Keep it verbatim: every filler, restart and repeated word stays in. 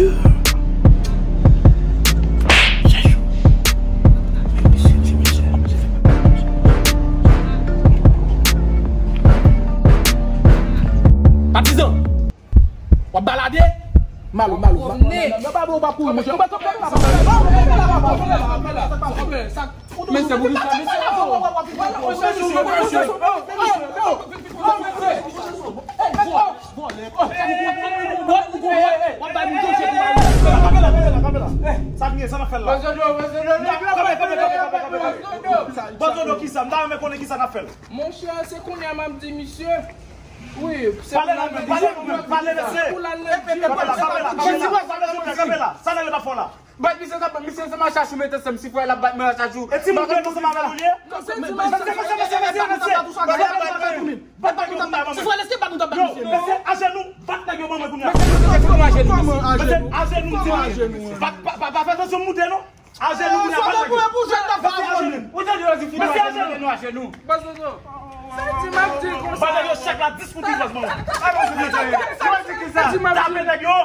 Patizan, w ap balade? Malo, malo. Yo pa bon, w pa kouri, monchè. Ou pa konprann la, papa. Men se pou sa, men se pou sa. Sa k gen, sa n ap fè l la? Kanpe, kanpe, kanpe, kanpe, kanpe. Banzodo kisa? M ta renmen konnen kisa n ap fè l. Monchè, se kounye a m ap di misye. Wi, se pale la, pale, pale, mesye. Kanpe la, kanpe la, kanpe la, kanpe la, kanpe la. Sa nèg yo t ap fè w la? Bat misye, sa bat misye, se machach ou mete sèm, si frè l ap bat machach ou. E ti moun yo ansanm avè l ou ye? Mesye, mesye, mesye, mesye, mesye. Bat nèg yo, bat nèg yo, bat nèg yo. Yo, mesye, ajenou, bat nèg yo ban mwen kounye a. Mesye, ajenou, di mwen. Pa, pa, pa, pa fè tansyon moute non. Ajenou, kounye a, bat nèg yo. Mesye, ajenou. Ou tande yo di fini ajenou, ajenou. Bat nèg yo chèk la, dis pou pi fòs, manman. Tape nèg yo.